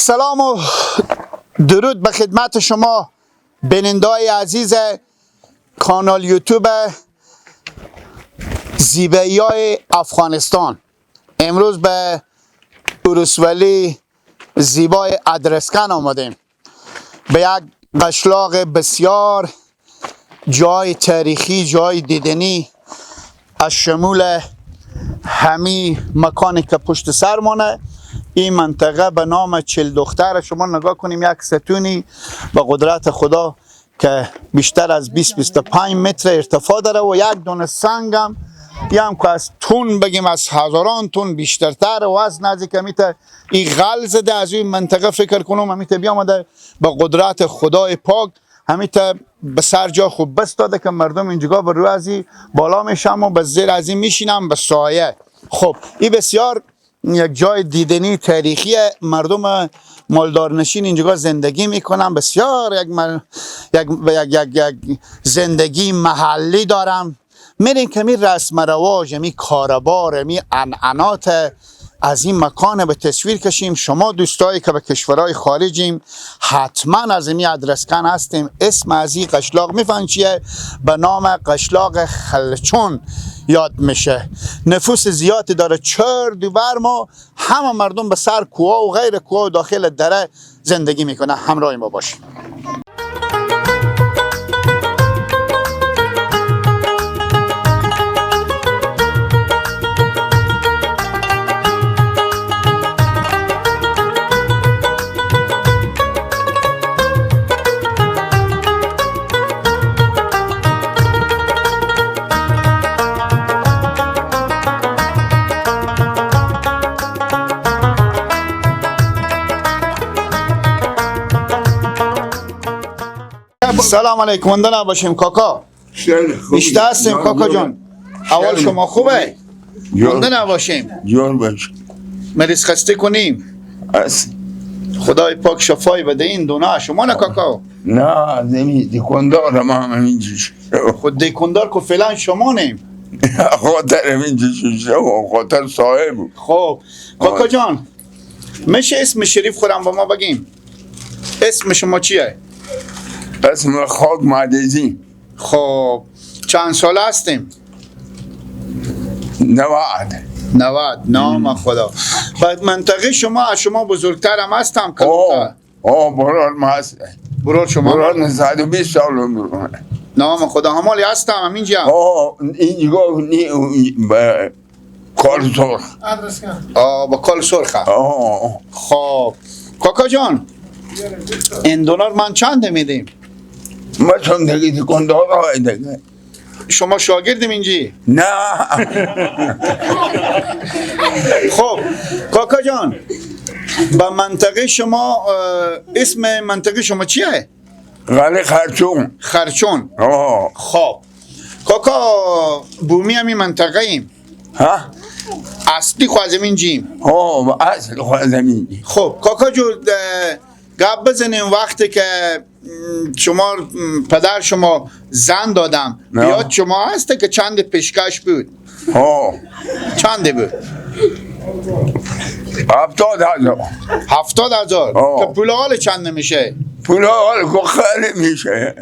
سلام و درود به خدمت شما بینندای عزیز کانال یوتیوب زیبایی های افغانستان. امروز به ولسوالی زیبای ادرسکن آمدیم، به یک قشلاق بسیار جای تاریخی، جای دیدنی از شمول همی مکانی که پشت سر مانه. این منطقه به نام چل دختر. شما نگاه کنیم یک ستونی به قدرت خدا که بیشتر از 20-25 متر ارتفاع داره و یک دونه سنگ هم که از تون بگیم از هزاران تون بیشترتر و از نزدیک میته این غل زده از این منطقه. فکر کنم همیته بیامده به قدرت خدای پاک همیته به سر جا خوب بس داده که مردم اینجا به روی از بالا میشم و به زیر از این میشینم به سایه. خب این بسیار یک جای دیدنی تاریخی، مردم مالدارنشین اینجا زندگی میکنن، بسیار یک, یک, یک, یک زندگی محلی دارم. میریم که می رسم رواج، می کاربار، می عنعنات از این مکان به تصویر کشیم. شما دوستایی که به کشورهای خارجیم حتما از این ادرسکن هستیم. اسم از این قشلاق میفهمن چیه؟ به نام قشلاق خلچون یاد میشه. نفوس زیادی داره، چهار دوبر ما همه مردم به سر کوه و غیر کوه و داخل دره زندگی میکنه. همراه ما باشیم. سلام علیکم، مونده نباشیم کاکا. بیشتر هستیم کاکا جان. اول شما خوبه؟ مونده نباشیم. جان باش. مریض خسته کنیم. خدای پاک شفای بده این دونه شما. نه کاکا؟ نه نمی دکاندار ما هم اینجوش. خود دکاندار که فعلا شما نیم. خاطر اینجوش و خاطر صاحب. خب کاکا جان میشه اسم شریف خورم با ما بگیم؟ اسم شما چیه؟ اسم خاک معدزی. خب چند ساله هستیم؟ 90. 90. نام خدا. بعد منطقه شما از شما بزرگتر هم هستم. آه برار ما هست. برار شما؟ برار 120 سال برار. نام خدا. همالی هستم هم اینجا. آه اینجا نی با کال سرخ. آه با کال سرخ. آه خب کاکا جان این دلار من چند میدیم؟ ما چون دیگه دکاندار های دیگه. شما شاگردیم اینجی؟ نه. خب کاکا جان با منطقه شما اسم منطقه شما چیه؟ غلی خرچون. خرچون. آه. خب کاکا بومی همی منطقه ایم. ها؟ اصلی خو از اینجیم. آه اصل خو از اینجی. خب کاکا جون گپ بزنیم وقتی که شما پدر شما زن دادم بیاد شما هسته که چند پیشکش بود؟ ها چند بود؟ 70,000. 70,000 که پول حال چند میشه؟ پول حال که خیلی میشه،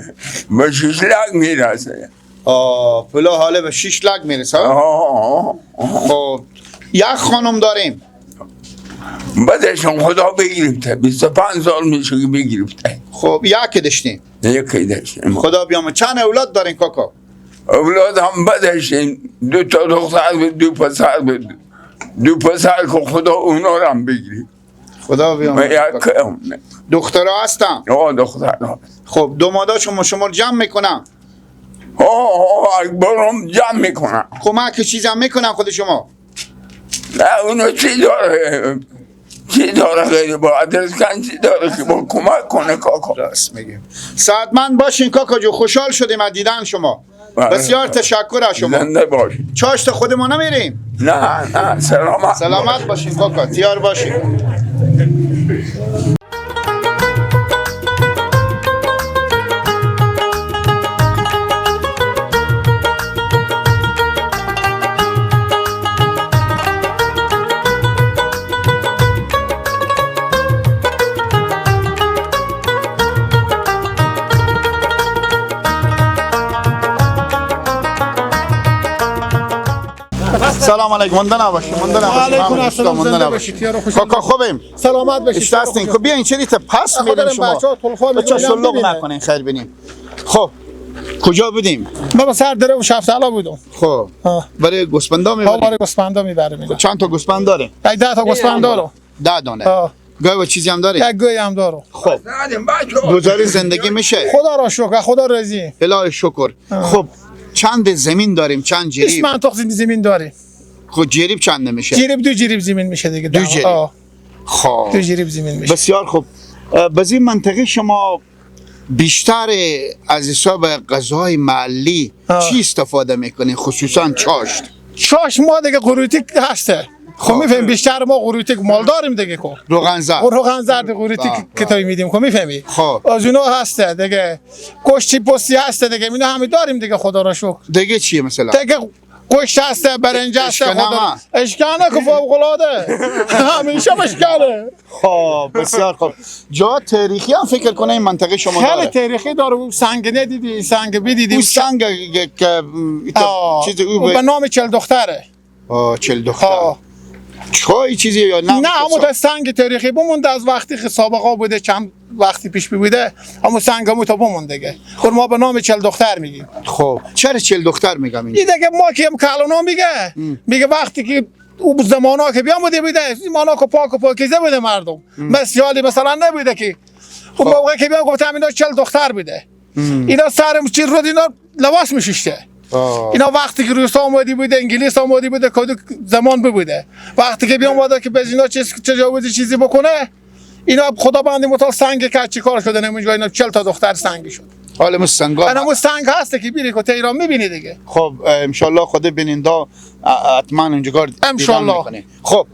به 6 لک میرسه. آه پول حال به 6 لک میرسه. خب یک خانم داریم. بعدشون خدا بگرفته 25 سال میشه که بگرفته. خب یکی داشتیم. یکی داشتیم. خدا بیامه. چند اولاد دارین کاکا؟ اولاد هم بداشتیم، 2 تا دختر بود، 2 پسر بود. 2 پسر که خدا اونا رو هم بگیری. خدا بیامه. دخترها هستم؟ آه دخترها. خب دومادا شما رو جمع میکنم. آه اکبرم جمع میکنم. کمک چیزم میکنم خود شما؟ نه اونو چی داره؟ چی داره غیر با ادرسکن چی داره که با کمک کنه کاکا؟ راست میگیم. سعادتمند باشین کاکا جو، خوشحال شدیم از دیدن شما. بسیار تشکر از شما. زنده باشین. چاشت خود ما نمیریم؟ نه نه سلامت. سلامت باشین کاکا، تیار باشین. سلام علیکم. مونده نباشی، مونده نباشی. علیکم السلام. زنده باشید. کاکا خوبیم؟ سلامت باشید. اشتاستین خب بیاین چری تا پس میریم شما. بچا شلوغ نکنین خیر بینیم. خب کجا بودیم؟ ما سر دره و شفتالا بودم. خب برای گوسفندا میبریم. برای گوسفندا میبریم. چند تا گوسفند داریم؟ 10 تا گوسفند دارم. 10 دانه. گاو چیزی هم داریم؟ یک گوی هم دارم. خب گزارش زندگی میشه؟ خدا را شکر، خدا راضی. الهی شکر. خب چند زمین داریم؟ چند جریب؟ 20 منطقه زمین داریم. خب جریب چند میشه؟ جریب 2 جریب زمین میشه دیگه. 2 جریب. خب 2 جریب زمین میشه. بسیار خوب. به این منطقه شما بیشتر از حساب غذای محلی چی استفاده میکنین؟ خصوصا چاشت. چاشت ما دیگه قروتیک هسته. خب میفهمی بیشتر ما قروتیک مال داریم دیگه کو. روغن زرد. روغن زرد قروتیک کتای میدیم خب میفهمی؟ خب از اونا هسته دیگه. گوشت پوستی هسته دیگه. اینا همه داریم دیگه خدا را شکر. دیگه چیه مثلا؟ دیگه گوشت هسته، برنج هسته، خدا اشکنه که فوق العاده. همیشه اشکنه. خب بسیار خوب. جا تاریخی هم فکر کنه این منطقه شما داره. خیلی تاریخی داره. اون سنگ ندیدی؟ سنگ بدیدی؟ اون سنگ که چیز او به نام 40 دختره. 40 دختر. چای چیزی یا نه؟ نه همون تا سنگ تاریخی بمونده از وقتی که سابقا بوده، چند وقتی پیش بوده، همون سنگ همون تا بمونده دیگه. خب ما به نام 40 دختر میگیم. خب چرا 40 دختر میگم این دیگه؟ ما که هم کلونا میگه، میگه وقتی که او زمانا که بیام بوده بوده، زمانا که پاک و پاکیزه بوده مردم. مثالی مثلا نبوده که خب موقعی که بیام گفتم اینا 40 دختر بوده. اینا سرم چی رو اینا لباس میشیشته. اینا وقتی که روس آمدی بوده، انگلیس آمدی بوده، کدو زمان بوده. وقتی که بیام بوده که به اینا چیز تجاوزی چیزی بکنه، اینا خدا بنده متعال سنگ که چی کار شده نمی‌دونم اینا 40 تا دختر سنگی شد. حالا مو سنگا انا مو سنگ هست که بیری که ایران می‌بینی دیگه. خب ان شاء الله خدا بیننده حتما اونجا ان شاء الله. خب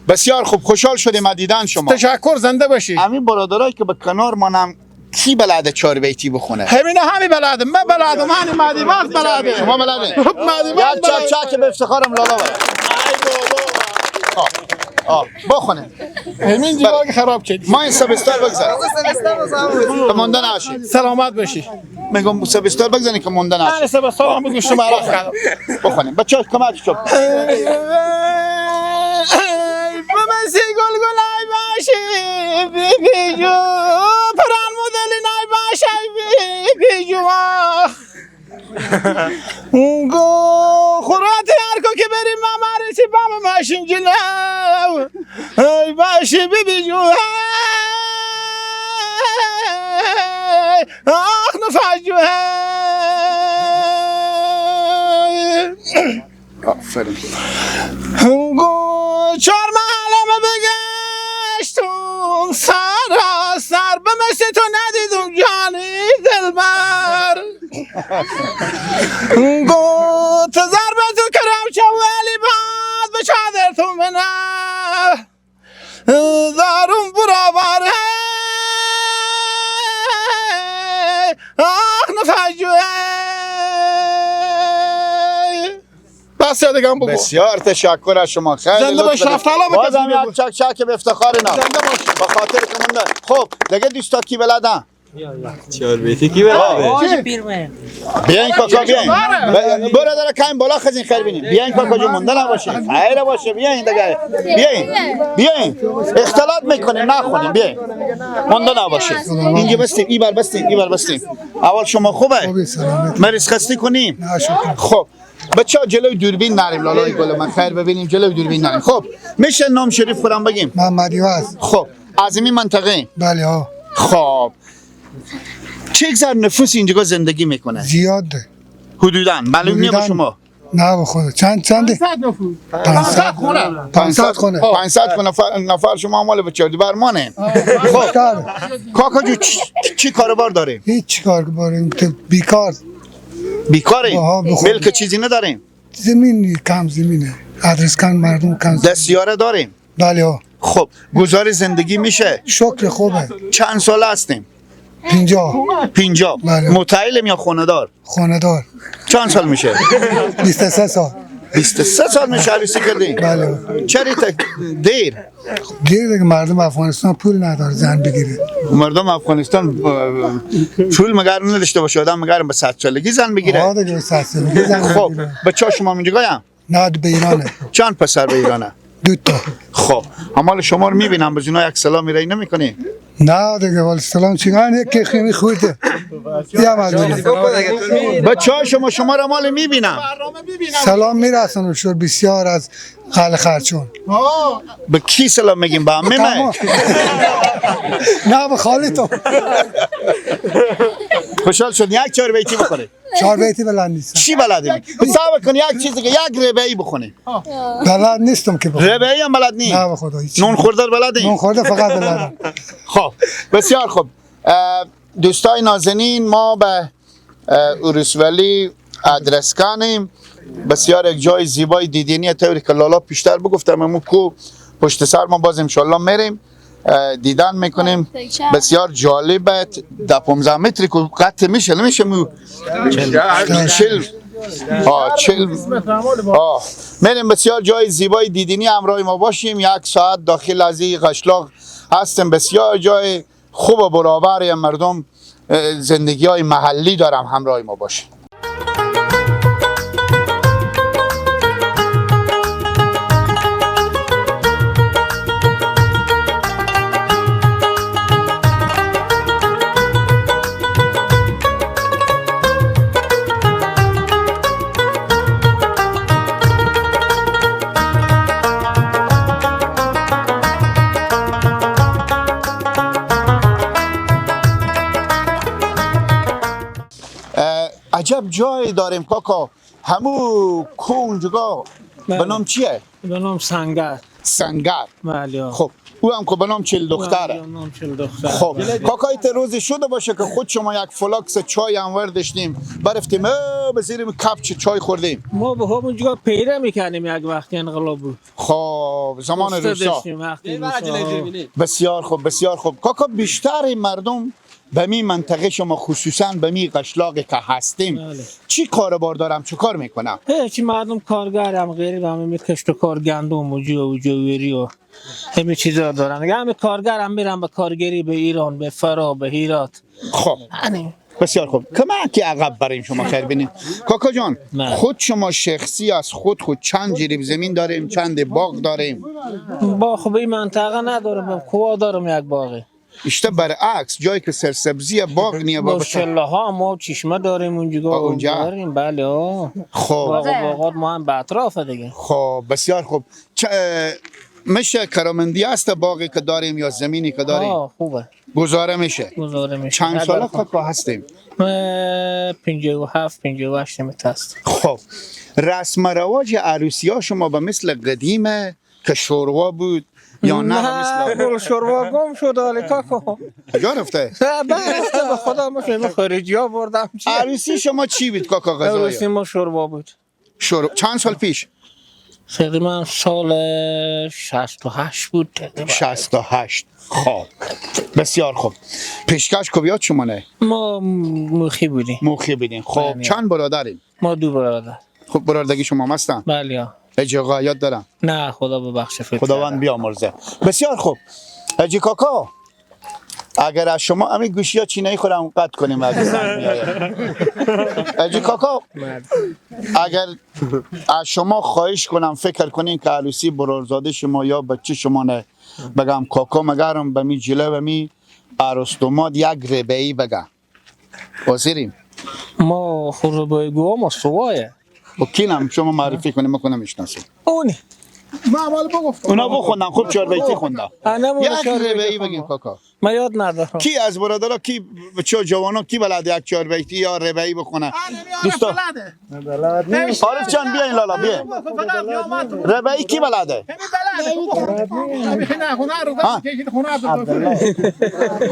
بسیار خوب، خوشحال شدیم از دیدن شما. تشکر، زنده باشی. همین برادرایی که به کنار مانم کی بلده 4 بیتی بخونه؟ همینه همین بلده. من بلدم، همین مدی باز بلده. شما بلده؟ یک چک چک به افتخارم لالا بر. ای بابا. بخونه. همین دیوار خراب کردی. ما این سبستار بگذار. که مونده نشی. سلامت باشی. میگم سبستار بگذاری که مونده نشی. من سبستار هم بگو شما را کردم. بخونیم. بچه‌ها کمک شو. بمسی گل گلای باشی بی بی جو پران مدل نای باشی بی بی جو گو خورات هر کو که بریم ما مارسی بام ماشین جلو ای باشی بی بی جو آخ نفاجو. آفرین. گو چهار محلم بگشتم سراسر به مثل تو ندیدم جانی دلبر. گو تو ضربه تو کرم چه ولی باد به چادر تو منه دارم برابر آخ نفجوه. بس دیگه هم بگو. بسیار تشکر از شما. خیلی زنده باش. شفتالا بازم یک چک چک به افتخار اینا. زنده باش. به خاطر که مونده. خب دیگه دوستا کی بلدن؟ 4 بیتی کی بلده؟ بیاین کاکا بیاین. برادر کاین بالا خزین خیر بینیم. بیاین کاکا جون مونده نباشه. خیر باشه بیاین دیگه. بیاین. بیاین. اختلاط میکنیم نخونیم بیاین. مونده نباشه. اینجا بستیم، ای بر بستیم، ای بر بستیم. اول شما خوبه؟ مریض خسته کنیم؟ خب بچه ها جلوی دوربین نریم لالای گل من خیر ببینیم جلوی دوربین نریم. خب میشه نام شریف خودم بگیم؟ محمدی هست. خب از این منطقه؟ بله ها. خب چه گذر نفوس اینجا زندگی میکنه؟ زیاده. حدوداً معلوم نیست به شما؟ نه به خدا چند 500 نفوس. 500 خونه. 500 خونه. 500 نفر شما مال بچه برمانه. خب کاکا جو چی کاروبار داریم؟ هیچ کاروبار بیکار. بیکاریم؟ ملک چیزی نداریم؟ زمین کم زمینه. ادرسکن مردم کم. دستیاره داریم؟ بله ها. خب گذار زندگی میشه؟ شکر خوبه. چند ساله هستیم؟ 50. 50. بله. متعلم یا خانه دار؟ خانه دار. چند سال میشه؟ 23 سال. 23 سال میشه عروسی کردین؟ بله. چرا دیر؟ دیر دیگه مردم افغانستان پول نداره زن بگیره. مردم افغانستان پول مگر نداشته باشه آدم مگر به 100 سالگی زن بگیره. آه دیگه 100 سالگی زن. خب بچه‌ها شما اینجا گایم؟ نه به ایرانه. چند پسر به ایرانه؟ دو تا. خب همال شما رو میبینم بز اینا یک سلامی رای نمیکنی؟ نه دیگه ولی سلام چیگان یکی خیلی خورده. یا مردم. بچه شما رو مال میبینم. سلام میرسن شور بسیار از قلعه خرچون. به کی سلام میگیم؟ به عمه من؟ نه به خالی تو. خوشحال شد. یک چهار بیتی بخونید. چهار بیتی بلد نیستم. چی بلدیم؟ حساب کن یک چیزی که یک ربعی بخونی. بلد نیستم که بخونم. ربعی هم بلد نی؟ نه به خدا هیچ. نون خورده بلدی؟ نون خورده فقط بلدم. خب بسیار خوب. دوستای نازنین، ما به اورسولی ادرسکانیم. بسیار یک جای زیبای دیدنی، طوری که لالا پیشتر بگفتم امو کو پشت سر ما باز انشالله میریم دیدن میکنیم. بسیار جالبه. در 15 متری که قطع میشه نمیشه مو 40 40 میریم. بسیار جای زیبای دیدنی، همراه ما باشیم. یک ساعت داخل از این قشلاق هستیم. بسیار جای خوب و برابر مردم زندگی های محلی دارم. همراه ما باشیم. عجب جایی داریم کاکا. همو کنجگاه به نام چیه؟ به نام سنگر. سنگر. بله. خب او هم که به نام 40 دختره. به نام 40 دختره. خب کاکا ایت روزی شده باشه که خود شما یک فلاکس چای هم وردشتیم برفتیم به زیر کپچ چای خوردیم. ما به همونجا پیره میکردیم یک وقتی انقلاب بود. خب زمان روسا. بسیار خوب بسیار خوب. کاکا بیشتر مردم به می منطقه شما خصوصا به می قشلاق که هستیم بله. چی کاربار دارم چه کار میکنم؟ هیچ، مردم کارگر هم غریب هم می کشت و کار گندم و جو و جویری و همه چیزا دارن. همه کارگر هم میرن به کارگری به ایران، به فرا، به هرات. خب بسیار خوب. کمک عقب بریم شما خیر بینیم. کاکا جان بله. خود شما شخصی از خود چند جریب زمین داریم، چند باغ داریم؟ با خب این منطقه ندارم، کوه دارم یک باغی. اشته برعکس جایی که سرسبزی باغ نیه بابا. ها ما چشمه داریم اونجا اونجا داریم. بله. خب باغ باغات ما هم به اطراف دیگه. خب بسیار خوب. میشه کرامندی است باغی که داریم یا زمینی که داریم؟ خوبه، گزاره میشه. گزاره میشه. چند ساله کاکا هستیم؟ 57 58 متر است. خب رسم رواج عروسی ها شما به مثل قدیمه که شوروا بود یا نه؟ مثل گل شوروا گم شد حالا کاکا. کجا رفته؟ نه به خدا ما خارجی ها بردم. عروسی شما چی بود کاکا غذایی؟ عروسی ما شوروا بود. چند سال پیش؟ تقریبا سال 68 بود. 68. خب بسیار خوب. پیشکش کوبیات شما نه؟ ما موخی بودیم. موخی بودیم. خب چند برادریم؟ ما دو برادر. خب برادرگی شما هم هستن؟ بله. اجی آقا یاد دارم؟ نه خدا ببخشه فکر خداوند بیامرزه. بسیار خوب. اجی کاکا اگر از شما همین گوشی ها چینایی خودم قطع کنیم اگه زنگ میآید. اجی کاکا اگر از شما خواهش کنم فکر کنین که عروسی برارزاده شما یا بچه شما نه، بگم کاکا مگرم به می جلو به می عروس دوماد یک ربعی بگم حاضریم؟ ما خربای گوها ما سوایه. و کینم شما معرفی کنیم ما کنم میشناسیم. اونی ما اول بگفتم اونا بخوندن. خوب چهار بیتی خوندن. یک ربعی بگیم کاکا. من یاد ندارم. کی از برادرها کی بچه جوانا کی بلد یک چهار بیتی یا ربعی بخونه؟ دوستا عارف جان بیاین لالا بیاین. ربعی کی بلده؟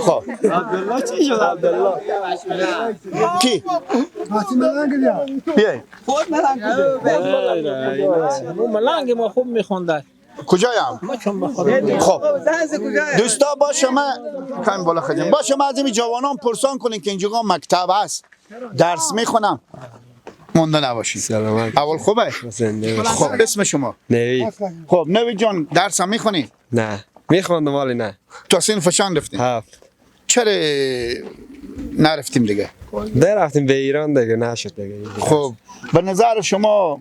خب عبدالله چی شد؟ عبدالله کی؟ بیاین. ملنگ ما خوب میخوندن. کجایم؟ خب دوستا با شما کم بالا خدیم با شما از این جوانان پرسان کنین که اینجا مکتب هست درس میخونم مونده نباشید. سلامت. اول خوبه؟ خب اسم شما؟ نوید. خب نوید جان درس هم میخونی؟ نه میخوندم ولی نه. تا صنف چند رفتیم؟ 7. چرا نرفتیم دیگه؟ رفتیم به ایران دیگه نشد دیگه. خب به نظر شما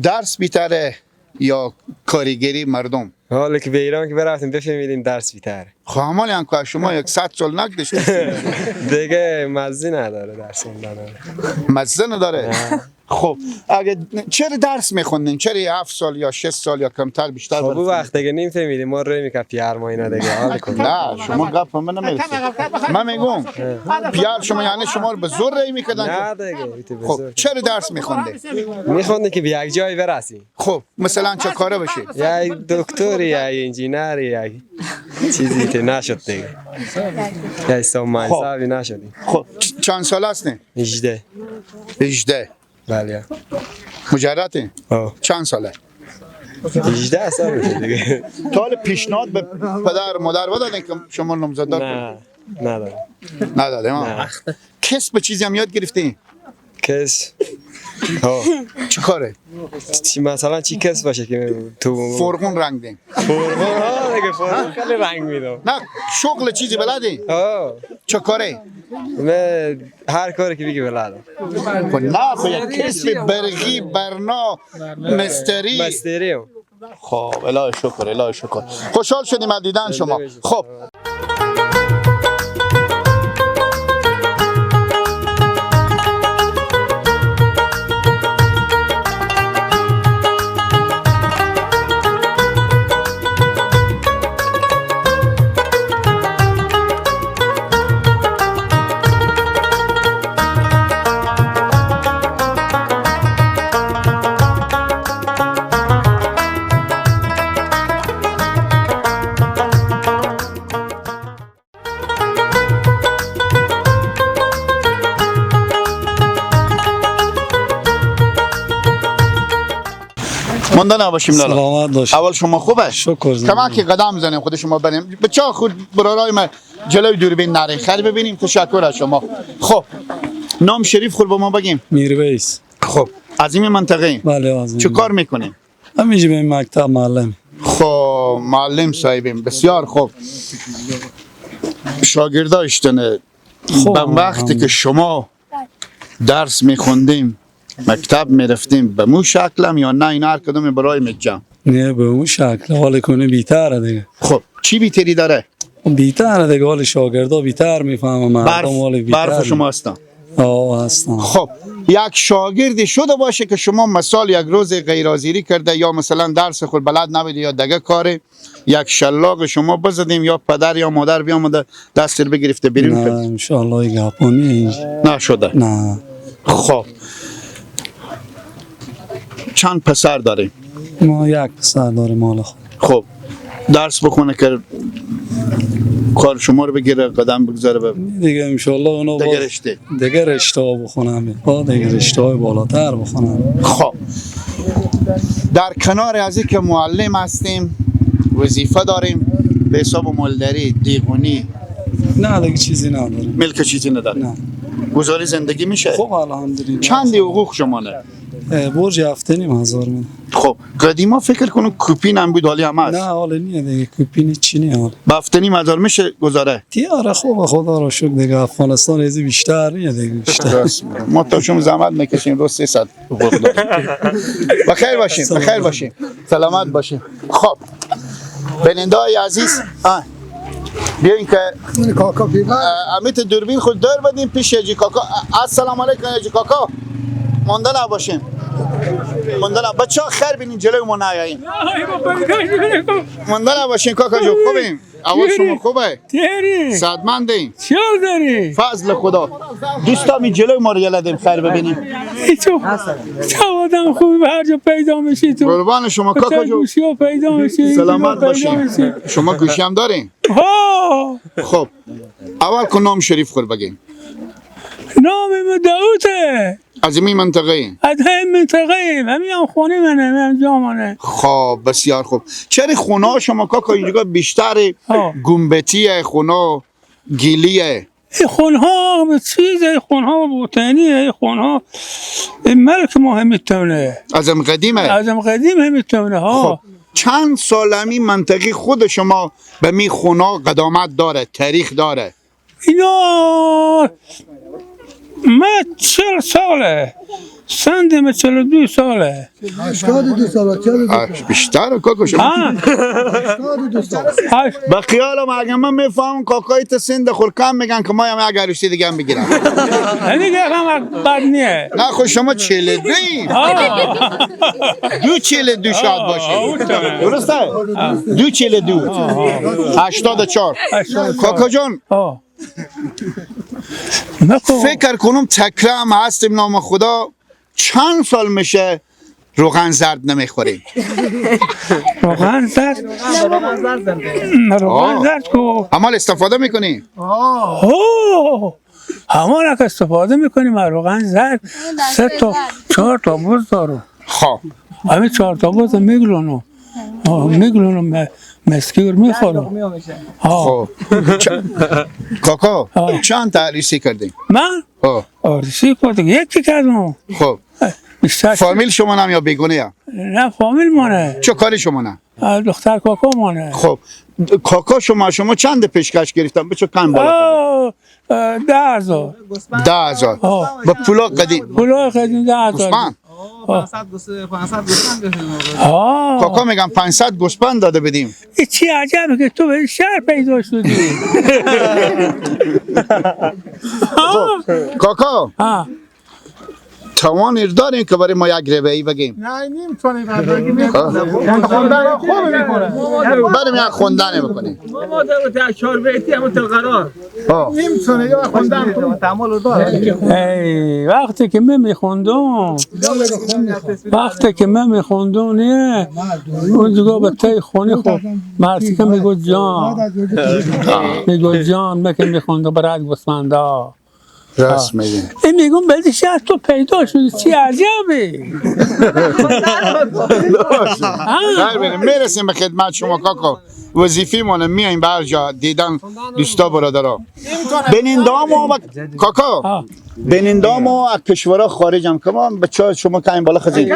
درس بیتره یا کارگری مردم؟ حالا که به ایران که برفتیم بفهمیدیم درس بیتره. خب همالی هم که شما 100 سال نگذشت دیگه مزه نداره درس خوندن. مزه نداره. خب اگه چرا درس میخوندین؟ چرا 7 سال یا 6 سال یا کمتر بیشتر؟ خب اون وقت دیگه نمیفهمیدیم، ما روی میکرد پیار ما اینا دیگه. حال کن. نه شما گپ من نمیرسید. من میگم پیار شما یعنی شما رو به زور رای میکردن؟ نه دیگه. خب چرا درس میخوندین؟ میخوندین که به یک جایی برسیم. خب مثلا چه کاره بشی؟ یا دکتری یا انجینری یا چیزی که نشد دیگه. یا حساب نشدیم. خب چند سال هستین؟ 18. 18. بله. مجردین؟ چند ساله؟ 18 سال میشه دیگه. تا حالا پیشنهاد به پدر مادر دادن که شما نامزددار کنید؟ نه ندادم. ندادم؟ نه. کسب چیزی هم یاد گرفتین؟ کسب؟ چه کاره؟ مثلا چی کسب باشه که تو فرغون رنگ دین؟ فرغون ها دیگه، فرغون خیلی رنگ میدم. نه شغل چیزی بلدین؟ چه کاره؟ من هر کاری که بگی بلدم. نه خب یک کسب برقی، برنا، مستری. مستری. خب الهی شکر، الهی شکر. خوشحال شدیم از دیدن شما. خب مونده نباشیم لالا. سلامت باشید. اول شما خوبه؟ شکر. کما که قدم زنیم خود شما بریم. بچه خود برارای ما جلوی دوربین نرین خیر ببینیم. تشکر از شما. خب نام شریف خود با ما بگیم. میرویس. خب از این منطقه ایم. بله از این. چه کار میکنیم؟ همینجا به مکتب معلم. خب معلم صاحبیم. بسیار خوب. شاگردایشتونه به وقتی که شما درس میخوندیم مکتب میرفتیم به مو شکلم یا نه اینا هر کدوم برای میجم؟ نه به مو شکل حال کنه بیتره دیگه. خب چی بیتری داره؟ بیتره دیگه، حال شاگردا بیتر میفهمم، مردم حال بیتر. برف شما هستن؟ آه هستن. خب یک شاگردی شده باشه که شما مثال یک روز غیرازیری کرده یا مثلا درس خود بلد نبوده یا دیگه کاره، یک شلاق شما بزدیم یا پدر یا مادر بیامده دست رو بگرفته بیرون کرد؟ نه ان شاء الله گپانی نشده. نه. خب چند پسر داریم؟ ما یک پسر داریم مال خود. خب درس بخونه که کار شما رو بگیره، قدم بگذاره به دیگه ان شاء الله اونا دیگه رشته، دیگه رشته ها بخونم، دیگه رشته های بالاتر بخونم. خب در کنار از اینکه معلم هستیم وظیفه داریم به حساب مالداری، دیغونی؟ نه دیگه چیزی نداریم. ملک چیزی نداریم؟ نه. گزاری زندگی میشه؟ خب الحمدلله. چند حقوق شما نه؟ برج 7,500 میده. خب قدیما فکر کنم کوپین هم بود، حالی هم هست؟ نه حالی نیه دیگه، کوپین چی نیه حالی. با 7,500 میشه گزاره؟ دیاره خوب خدا رو شکر دیگه، افغانستان ازی بیشتر نیه دیگه، بیشتر. ما تا شما زحمت میکشیم روز 300 حقوق داریم. بخیر باشیم، بخیر باشیم، سلامت باشیم. خب بیننده‌های عزیز بیاین که کاکا امیت دوربین خود دور بدیم پیش حاجی کاکا. السلام علیکم حاجی کاکا. مونده نباشیم. مونده نباشیم. بچه ها خیر بینین جلوی ما نیایین. مونده نباشین کاکا جون. خوبیم؟ اول شما خوبه؟ صدمندیم؟ چیار داری؟ فضل خدا. دوستا می جلوی ما رو یه لدیم خیر ببینیم. تو تو آدم خوبی به هر جا پیدا میشی تو. قربان شما کاکا جون. گوشی ها پیدا میشی. سلامت باشین. شما گوشی هم دارین؟ ها. خب اول که نام شریف خور بگیم. نام من داوده. از این منطقه؟ از همین منطقه ایم، همین هم خونه منه، همین جا منه. خب بسیار خوب. چرا خونه شما کاکا اینجا بیشتر گنبتیه، خونه گیلیه؟ این خونه ها چیزه، این خونه ها بوتنیه، این خونه ها این ملک ما همیتونه. از هم قدیمه؟ از هم قدیم همیتونه ها. خب چند سال همین منطقه خود شما به می خونه قدامت داره، تاریخ داره؟ اینا من 40 ساله سندم 42 ساله. 82 سال 42 بیشتر کاکا شما. 82 سال. با خیالم اگه من میفهمم کاکای تو سند خور کم میگن که ما هم یک عروسی دیگه هم بگیرم. دیگه هم بد نیه. نه خب شما 42 دو 42 شاد باشه. درسته؟ دو 42 84. کاکا جان فکر کنم تکرم هستیم نام خدا. چند سال میشه روغن زرد نمیخوریم؟ روغن زرد؟ روغن زرد کو همال استفاده میکنی؟ اوه همان که استفاده میکنیم روغن زرد. 3 تا 4 تا بز دارم. خب همین 4 تا بز میگلونم میگلونم مسکیر میخورم. خب کاکا چند تا عروسی کردیم؟ من؟ عروسی کردم یکی کردم. خب فامیل شما نم یا بیگونه یا؟ نه فامیل مانه. چه کاری شما نه؟ دختر کاکا مانه. خب کاکا شما چند پیشکش گرفتم؟ به چه کم بالا؟ 10,000. 10,000 با پولا قدیم؟ پولا قدیم 10,000. گوسفند؟ 500 گوسفند گرفتیم. کاکا میگم 500 گوسفند داده بدیم. این چی عجبه که تو به شهر پیدا شدی. کاکا توان داریم که برای ما یک روایی بگیم؟ نه نمیتونیم بگیم. خوندن خوب میکنه. بریم یک خوندن بکنیم. ما در 4 بیتی همون تا قرار. نمیتونه یا خوندن تعامل داره. ای وقتی که من میخوندم، وقتی که من میخوندم نه اون دیگه به تای خونه خب مرتی که میگو جان میگو جان من که میخوندم برای گوسفندا. راست میگی. این میگم بعدی شهر تو پیدا شدی چی عجبی. میرسیم به خدمت شما کاکا. وظیفه مونه میایم به هر جا دیدن دوستا برادرا. بنیندامو و کاکا بنیندامو از کشورها خارج هم که ما بچه شما که این بالا خزید.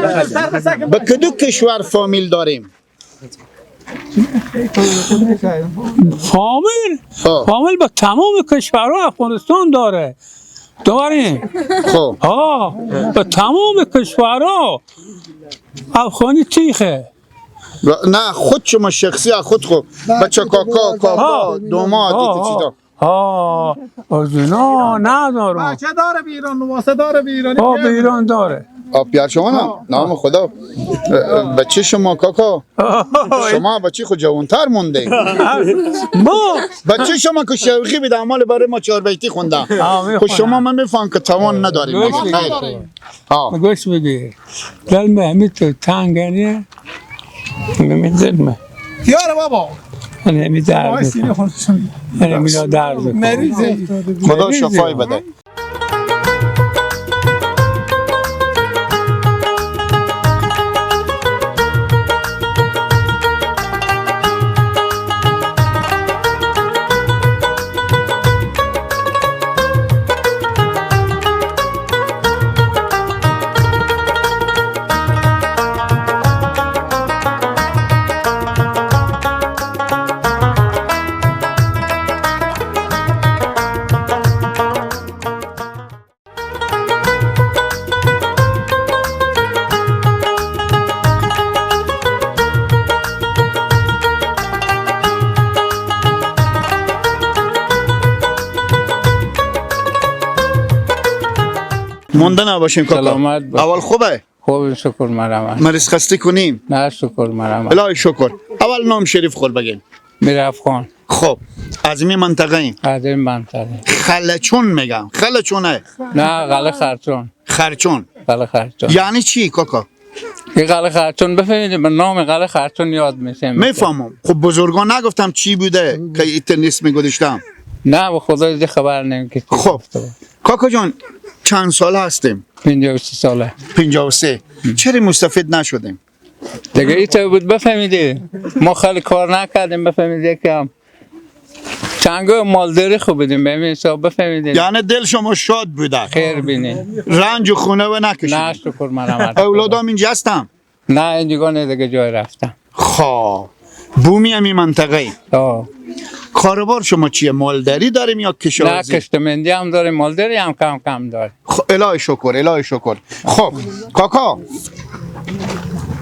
به کدو کشور فامیل داریم؟ فامیل؟ فامیل با تمام کشورها افغانستان داره. داریم. خب با تمام کشورها افغانی تیخه. نه خود شما شخصی خود خود بچه کاکا کاکا دوما دیت چیزا. از اینا ندارم. بچه داره به ایران، نواسه داره به ایران. به ایران داره. پیار شما نه نام خدا بچه شما کاکا شما بچه خود جوانتر مونده. ما بچه شما که شوخی بیده عمال برای ما 4 بیتی خوندم. خب شما من میفهم که توان نداریم. گوش بگیر دل همین تو تنگنیه همین دل من یاره بابا همین درد همین درد مریضه. خدا شفای بده. مونده نباشیم کاکا. سلامت باش. اول خوبه؟ خوب شکر مرحمت. مریض خسته کنیم؟ نه شکر مرحمت. الهی شکر. اول نام شریف خود بگیم. میر افغان. خب از این منطقه ایم؟ از این منطقه. خلچون میگم. خلچونه؟ نه قلعه خرچون. خرچون. قلعه خرچون. یعنی چی کاکا؟ این قلعه خرچون بفهمید به نام قلعه خرچون یاد میشه. میفهمم. خب بزرگان نگفتم چی بوده که اینترنت میگذاشتم. نه به خدا دیگه خبر نیم که. خب کاکا جان چند سال هستیم؟ 53 ساله. 53. چرا مستفید نشدیم؟ دیگه ایتا بود بفهمیدی ما خیلی کار نکردیم بفهمیدی که چنگو مالداری خوب بودیم به این حساب بفهمیدین. یعنی دل شما شاد بوده. خیر بینی. رنج و خونه و نکشید. نه شکر مرحمت. اولادام اینجا هستم؟ نه اینجا نه دیگه جای رفتم. خب بومی همی منطقه ای. کاروبار شما چیه؟ مالداری داریم یا کشاورزی؟ نه کشتمندی هم داریم، مالداری هم کم کم داریم. خب الهی شکر، الهی شکر. خب کاکا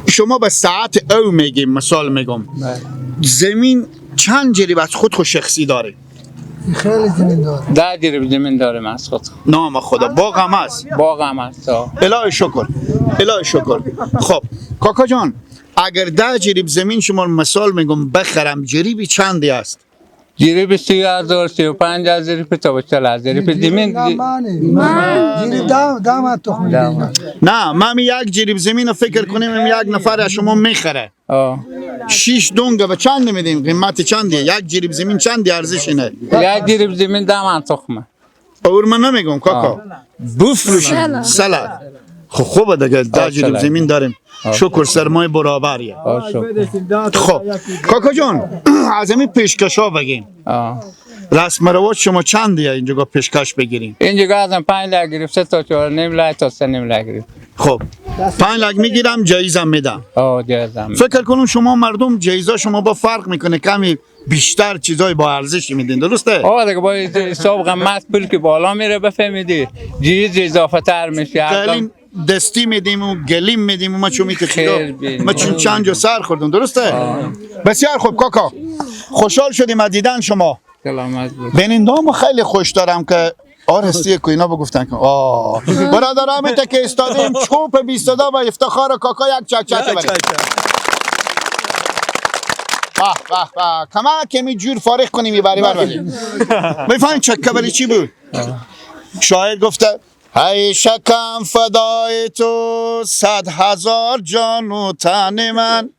شما به ساعت او میگیم، مثال میگم زمین چند جریب از خود خود شخصی داره؟ خیلی زمین داره. 10 جریب زمین داریم از خود. نام خدا، باغ هم هست؟ باغ هم هست. الهی شکر، الهی شکر. خب کاکا جان اگر 10 جریب زمین شما مثال میگم بخرم، جریبی چندی است؟ جریب 30,000 35,000 جریب تا 40,000 جریب زمین. جریب 10 تخم. نه من یک جریب زمین رو فکر کنیم یک نفر از شما میخره 6 دونگه به چند میدیم؟ قیمت چندیه؟ یک جریب زمین چندی ارزش اینه؟ یک جریب زمین 10 تخمه. اور من نمیگم کاکا بفروشیم سلام. خب خوبه دیگه، 10 جریب زمین داریم، شکر سرمایه برابریه. خب کاکا جان از همین پیشکش ها بگیم، رسم رواج شما چندیه اینجا پیشکش بگیریم؟ اینجا ازم 5 لک گرفته تا 4.5 لک تا 3.5 لک گرفت. خب 5 لک میگیرم، جایزم میدم. جایزم. فکر کنم شما مردم جایزه شما با فرق میکنه، کمی بیشتر چیزای با ارزش میدین، درسته؟ دیگه با حساب قیمت پول که بالا میره بفهمیدی جیز اضافه تر میشه. دستی میدیم و گلیم میدیم و ما چون ما چون چند جا سر خوردم، درسته؟ بسیار خوب کاکا، خوشحال شدیم از دیدن شما. سلامت بود. بینندامو خیلی خوش دارم که آرستی که اینا بگفتن که برادر همین تا که استادیم چوب بیستادا و افتخار کاکا یک چک چک بریم. به به به کما کمی جور فارغ کنیم میبری بر. میفهمین چکه برای چی بود؟ شاعر گفته ای شکم فدای تو 100,000 جان و تن من،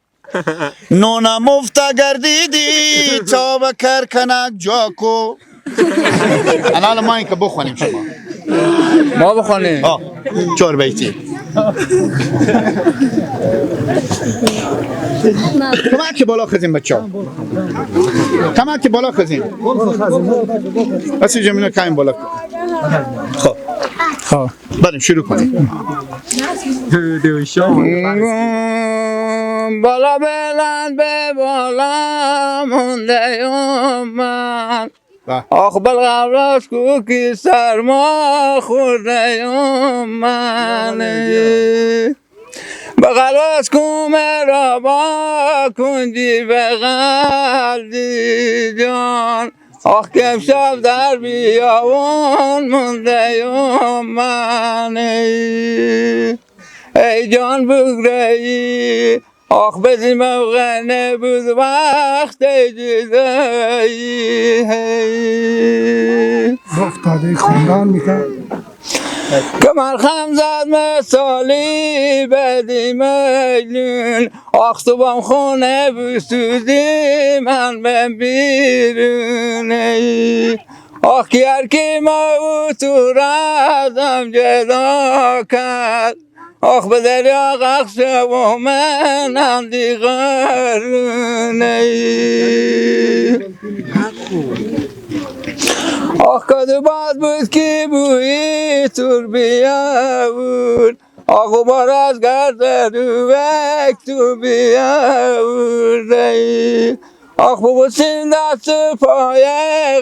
نونم مفت گردیدی تا به کرکنک جاکو. الان ما این که بخونیم شما ما بخونیم 4 بیتی. کمک بالا خزیم بچه ها، کمک بالا خزیم بس جمینا کم بالا. خب بریم شروع کنیم. بالا بلند به بالا مونده من، آخ بلغراش کو که سرما خورده من، بغلاس کو مرا با کنجی بغل جان، آخ که امشب در بیابون مونده من، ای جان بگرهی آخ بزی موقع نبود وقت جدایی. افتاده خوندن میکرد که مرخم زد مثالی بدی میلون، آخ تو بام خونه بسوزی من بم بیرونه، آخ که هرکی ما او تو رازم جدا کرد، آخ به دریا غرق شو و منم دیگرونه، آخ کدو باد بود که بوی تور بیاور، آخ غبار از گرد روک تو بیاور، آخ ببوسیم دست پای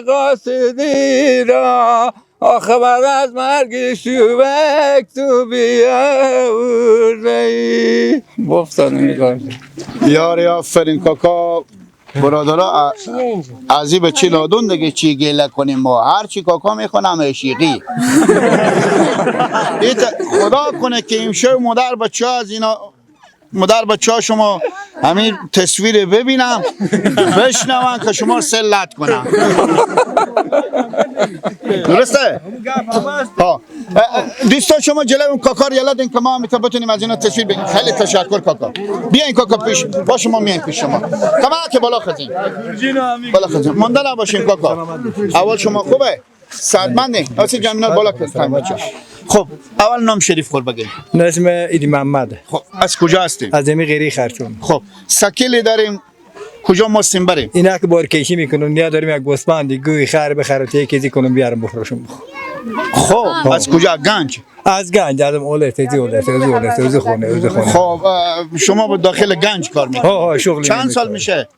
قاصدی را، آخ خبر از مرگ شوبک تو بیاور. گفتن میگم یاری آفرین کاکا. برادرها از این به چی لادون دیگه چی گله کنیم ما، هر چی کاکا میخونم عشیقی. خدا کنه که امشب مادر بچه از اینا، مادر بچه ها شما همین تصویر ببینم بشنون که شما سلت کنم، درسته؟ ها دوستان شما جلوی اون کاکا رو یلا دین که ما هم بتونیم از اینا تصویر بگیریم. خیلی تشکر کاکا. بیاین کاکا پیش با شما، میایم پیش شما. کما که بالا خزیم، بالا خزیم مونده نباشیم کاکا. اول شما خوبه؟ صدمنده آسی جمینا بالا کن. خب اول نام شریف خور بگید. اسم ایدی محمد. خب از کجا هستیم؟ از امی غیری خرطوم. خب سکیلی داریم کجا ماستیم بریم؟ اینا که بارکشی میکنن نیا داریم یک گوسفند گوی خر بخره تا یکی کنم بیارم بفروشم. خب از کجا؟ گنج؟ از گنج، از اولت از اولت از اولت از خونه از خونه. خب شما با داخل گنج کار میکنید؟ ها شغل. چند سال میشه؟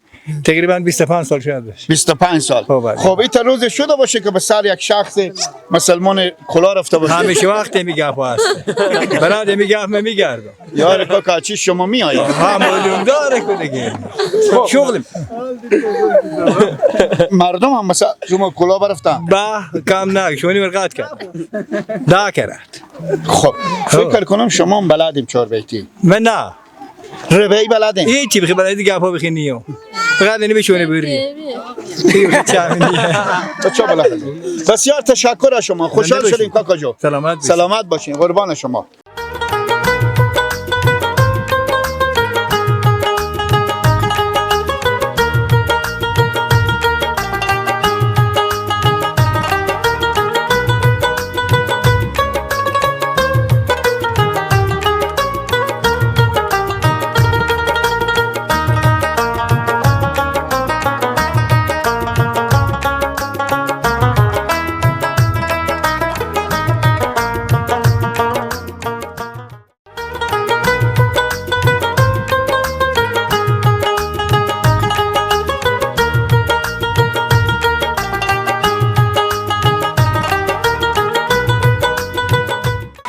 تقریبا 25 سال شاید باشه. 25 سال. خب این تا روز شده باشه که به سر یک شخص مسلمان کلا رفته باشه. همیشه وقت میگه هست. برای میگه من میگردم. یار کاکا چی شما میایی؟ ها معلوم داره که دیگه. شغلم. مردم هم مثلا شما کلا برفتن. با کم نه شونی مرقات کرد. دا کرد. خب فکر کنم شما هم بلدیم چهار بیتی. من نه. ربعی بلدیم. هیچی بخی بلدی گپا بخی نیو. فقط اینی بشونه بری. بسیار تشکر از شما. خوشحال شدیم کاکا جو. سلامت باشین. سلامت باشین. قربان شما.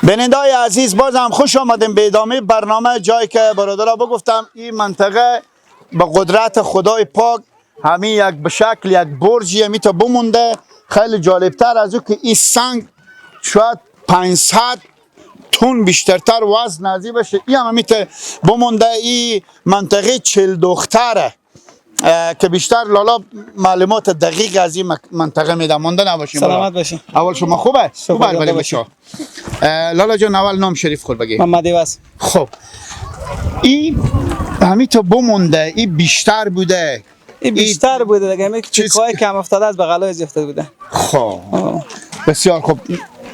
بینندای عزیز بازم خوش آمدیم به ادامه برنامه، جایی که برادرها بگفتم این منطقه به قدرت خدای پاک همین یک به شکل یک برجی همی تا بمونده. خیلی جالبتر از او که این سنگ شاید 500 تن بیشترتر وزن ازی باشه، این هم همی تا بمونده. این منطقه 40 دختره که بیشتر لالا معلومات دقیق از این منطقه میدم. مونده نباشیم. سلامت باشین. اول شما خوبه؟ خوبه بله بچا. لالا جان اول نام شریف خود بگی. محمد عوض. خب این همین تو بمونده، این بیشتر بوده. این بیشتر بوده دیگه، همین چیزهای کم افتاده از بغلای افتاده بوده. خب بسیار خوب.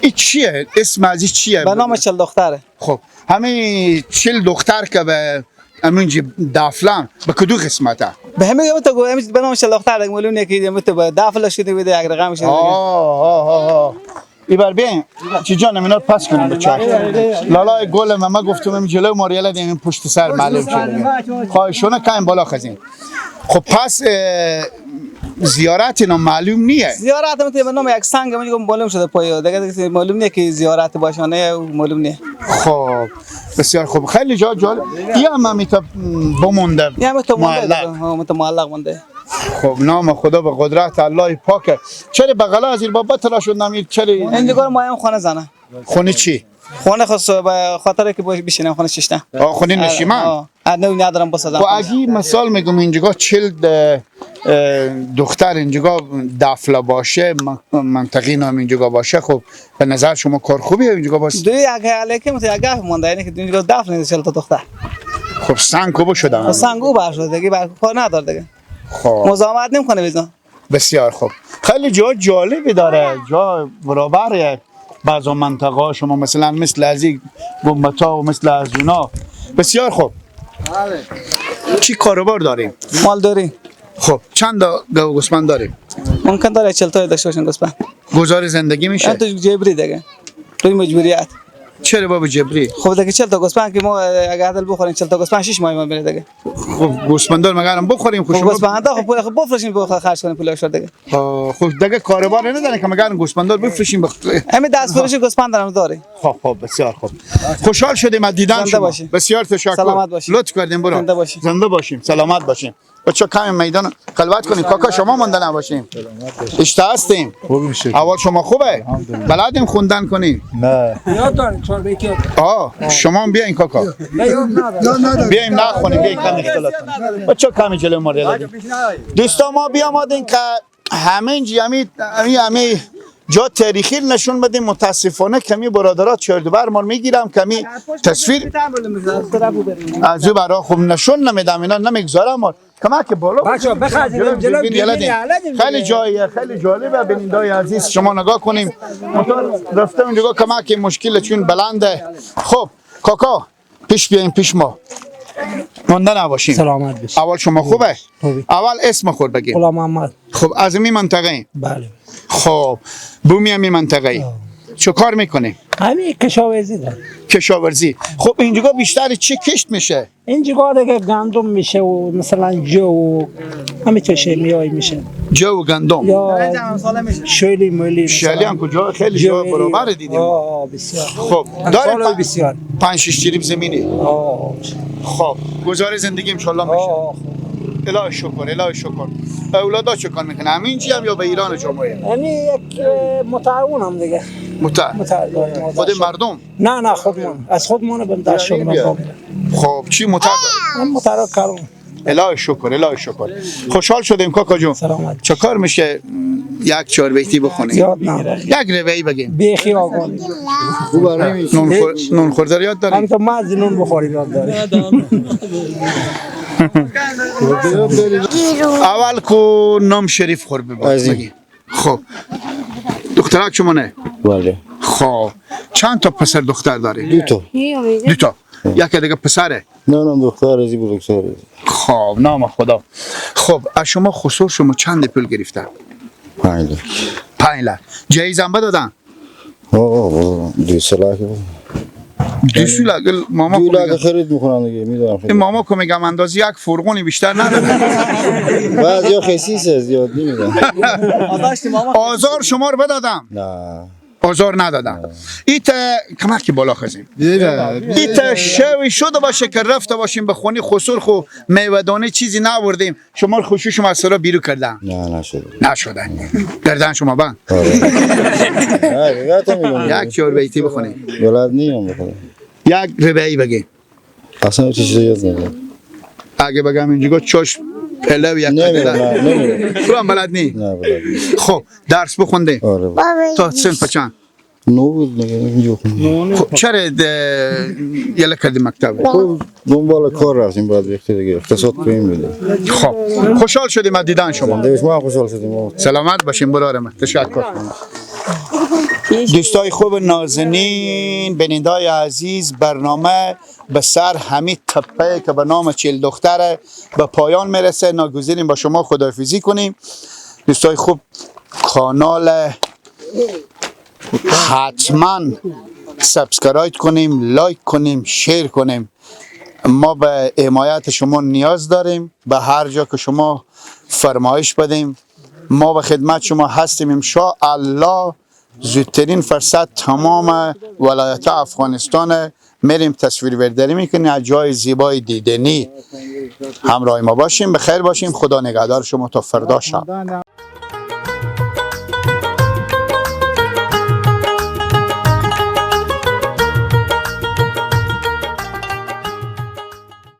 این چیه؟ اسم از این چیه؟ به نام 40 دختره. خب همین 40 دختر که به همینجی دافلان به کدو قسمته؟ به همه تو گو همین به نام 40 دختر دیگه معلوم نیه که تو به دافل شده بوده یک رقم شده. آه ایبر بیاین چی جانم اینا رو پس کنیم بچه. لالای گل ما گفتم این جلو ماریالا دیم پشت سر معلوم شده. خواهشونه کایم بالا خزین. خب پس زیارت اینا معلوم نیه. زیارت هم به نام یک سنگ میگم معلوم شده پای دیگه، معلوم نیه که زیارت باشه نه معلوم نیه. خب بسیار خوب، خیلی جا جالب. این هم میتا بمونده. این هم تو مونده، معلق مونده. خب نام خدا به قدرت الله پاکه. چرا بغلا از این بابا تلا شد نمیر چرا؟ این ما هم خانه زنه. خونه چی؟ خونه خاص به خاطر که بشینم خونه ششته. خونه نشیمن؟ نه ندارم بسازم. خب اگه مثال میگم اینجا 40 دختر اینجا دفله باشه، منطقی نام اینجا باشه، خب به نظر شما کار خوبیه اینجا باشه؟ دوی اگه علیکم تو اگه مونده اینه که اینجا دفن نیست 40 تا دختر. خب سنگ کوب شده. سنگ او بر شده دیگه، بر کار نداره دیگه. خب مزاحمت نمیکنه بیزن. بسیار خوب، خیلی جا جالبی داره، جا برابر بعضا منطقه شما مثلا مثل از این گنبتا و مثل از اونا. بسیار خوب. چی کاروبار داریم؟ مال داریم. خب چند تا گاو گوسفند داریم؟ ممکن داره 40 تا داشته باشن گوسفند. گزار زندگی میشه؟ تو جبری دیگه، روی مجبوریت. چرا بابا جبری؟ خب دیگه 40 تا گوسفند که ما اگه عدل بخوریم 40 تا گوسفند 6 ماه ما میره دیگه. خب گوسفندار مگرم بخوریم؟ خب گوسفندا خب بفروشیم خرج کنیم پولش رو دیگه. خب دیگه کاروبار نداره که مگرم گوسفندار بفروشیم. همین دست فروش گوسفند هم داره. خب خب بسیار خوب، خوشحال شدیم از دیدن شما. بسیار تشکر. سلامت باشین. لطف کردیم برو. زنده باشین. زنده باشیم. سلامت باشیم. بچا کمی میدان خلوت کنیم. کاکا شما مونده نباشیم. اشته هستیم. اول شما خوبه؟ بلدیم خوندن کنیم؟ نه. یاد داریم چهار بیتی. شما هم بیاین کاکا. بیایم نخونیم، بیاین کمی اختلاط کنیم. بچا کمی جلو ما ریل. دوستا ما بیامدیم که همین همین جا تاریخی نشون بدیم. متاسفانه کمی برادرات چردبر ما میگیرم کمی تصویر از او برا خوب نشون نمیدم، اینا نمیگذارم کمک بالا بچا بخرید جلو. خیلی جاییه، خیلی جالبه. بینندای عزیز شما نگاه کنیم، موتور رفته اونجا کمک مشکل چون بلنده. خب کاکا پیش بیاین پیش ما، مونده نباشیم. سلامت باشید. اول شما خوبه؟ اول اسم خود بگید. غلام محمد. خب از این منطقه ایم؟ بله. خب بومی همی منطقه ای. چه کار میکنی؟ همین کشاورزی دارم. کشاورزی. خب اینجا بیشتر چی کشت میشه؟ اینجا دیگه گندم میشه و مثلا جو و همه چه میای میشه. جو و گندم. یا شیلی مولی. شیلی هم کجا خیلی جا برابر دیدیم. آه بسیار. خب داره بسیار. 5 6 جریب زمینی. آه. خب گزار زندگی ان شاء الله میشه. الهی شکر، الهی شکر. اولادا چه کار میکنه؟ همینجی هم یا به ایران جمعه؟ یعنی یک متعاون هم دیگه. متعاون. خود مردم؟ نه نه خودمون، از خودمون به دست شدیم. خب چی متعاون داری؟ من متعاون کارم. الهی شکر، الهی شکر. خوشحال شدیم کاکا جون. سلامت. چه کار میشه یک چهار بیتی بخونیم؟ یاد ندارم. یک روایی بگیم. بیخی آقا. نون خورده یاد داری؟ هم تو مزه نون بخوری یاد داری. اول کو نام شریف خور بگی. خب دخترک شما نه؟ بله. خب چند تا پسر دختر داری؟ دو تا. دو تا. یکی دیگه پسره؟ نه نه دختر ازی بزرگتر. خب نام خدا. خب از شما خسور شما چند پول گرفته؟ 5 لک. 5 لک. جایزه هم بدادن؟ آه 2 لک. 2 لک ماما 2 لک خرید میکنن دیگه میدونم. این ماما که میگم اندازه یک فرغونی بیشتر نداره. بعضیا خسیسه زیاد نمیدن. آزار شما رو بدادم؟ نه آزار ندادم. ایت کمک بالا خزیم. ایت شوی شده باشه که رفته باشیم به خونی خسور خو میوه چیزی نبردیم شما خوشی شما از سرا بیرو کردن. نه نشده. نشده. گردن شما بند. یک چهار بیتی بخونیم. بلد نیم بخونم. یک ربعی بگیم. اصلا چیزی یاد ندارم. اگه بگم اینجا چش پلو یک نمیدونم. تو هم بلد نی؟ نه بلد نی. خب درس بخونده؟ آره. تا سنف چند؟ 9 بود دیگه. خب چرا یله کردی مکتب؟ خب دنبال کار رفتیم بعد وقتی دیگه اقتصاد پایین بوده. خب خوشحال شدیم از دیدن شما. ما خوشحال شدیم. سلامت باشین برادر من. تشکر. دوستای خوب نازنین، بینندای عزیز، برنامه به سر همین تپه که به نام 40 دختر به پایان میرسه. ناگزیریم با شما خداحافظی کنیم. دوستای خوب، کانال حتما subscribe کنیم، like کنیم، share کنیم. ما به حمایت شما نیاز داریم. به هر جا که شما فرمایش بدیم ما به خدمت شما هستیم. ان شاء الله زودترین فرصت تمام ولایت افغانستان میریم تصویر برداری میکنیم از جای زیبای دیدنی. همراه ما باشیم. به خیر باشیم. خدا نگهدار شما تا فردا شب.